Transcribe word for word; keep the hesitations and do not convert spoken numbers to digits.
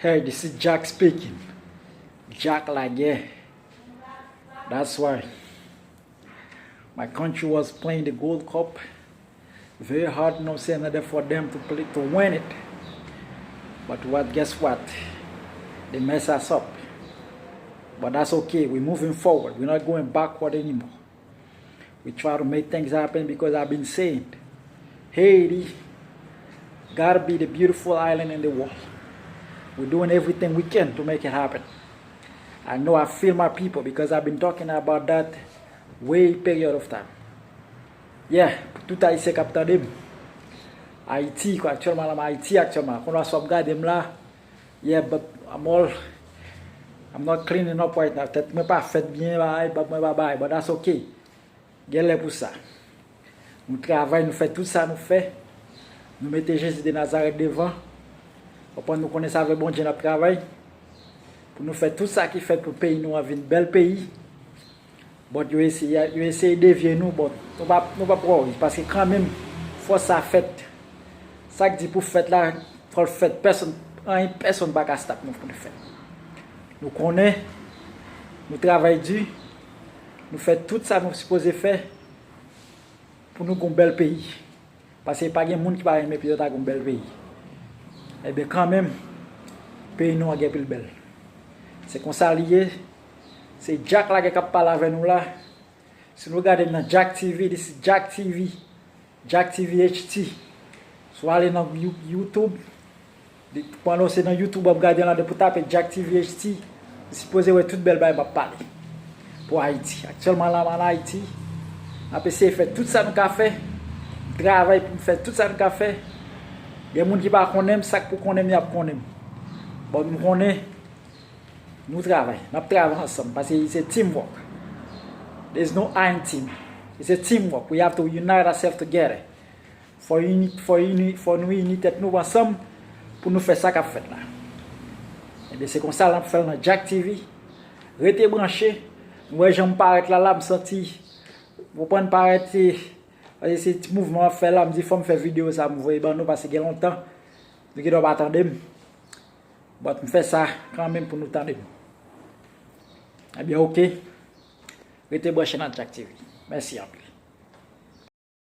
Hey, this is Jack speaking. Jack Lagè. That's why my country was playing the Gold Cup very hard, you know what I'm saying, in order for them to play to win it. But what guess what? They mess us up. But that's okay. We're moving forward. We're not going backward anymore. We try to make things happen because I've been saying Haiti gotta be the beautiful island in the world. We're doing everything we can to make it happen. I know I feel my people because I've been talking about that way period of time. Yeah, pou tout Ayisyen k ap tande m. Ayiti, kwa, aktyèlman la, m Ayiti aktyèlman. Kounye a, si w ap gade m la, yeah, but I'm all, I'm not cleaning up right now. Tèt mwen pa fèt byen, bay, but mwen pa bay, but that's okay. Gen lè pou sa. Nou travay, nou fè tout sa nou fè. Nou mete Jezi de Nazarèt devan. Konprann, nou konnen sa vle Bondye n ap travay. Pou nou fè tout sa ki fèt pou peyi nou an vin bèl peyi. But yo eseye, yo eseye devye nou, but nou pa, nou pa pwòri. Paske kanmenm, fò sa fèt. Sa k di pou fèt la, fò l fèt. Pèsonn, anyen, pèsonn pa ka stop nou pou nou fèt. Nou konnen, nou travay di, nou fè tout sa nou sipoze fè pou nou gon bèl peyi. Paske pa gen moun ki pa renmen peyi yo ta gon bèl peyi. Ebyen, kanmenm, peyi nou an gen pil bèl. Se konsa li ye. Se Jack Lagè k ap pale avè nou la. Si nou gade m nan Jack T V, this is Jack T V, Jack T V H T. Si w ale nan You- YouTube, de- pandan w se nan YouTube w ap gade la, depi w tape Jack T V H T, ou sipoze wè tout bèl bagay m ap pale pou Ayiti. Aktyèlman la, m ann Ayiti, n ap eseye fè tout sa nou ka fè, travay pou n fè tout sa nou ka fè. Gen moun ki pa konnen m, sa k pou konnen m, y ap konnen m. But m konnen nou travay, n ap travay ansanm, paske it's a teamwork. There's no I in team. It's a teamwork. We have to unite ourselves together. Fò uni, fò uni, fò nou ini tèt nou ansanm pou nou fè sa k ap fèt la. Ebyen, se konsa n ap fè l nan Jack T V. Rete branche. Nou wè jan m parèt la, la, m santi, ou konprann, parèt, se, se ti mouvman m ap fè la, m di fò m fè videyo sa, m voye ban nou, paske gen lontan nou gen dwa pa tande m. But m fè sa kanmenm pou nou tande m. Ebyen, oke. Rete branche nan Jack T V. Mèsi anpil.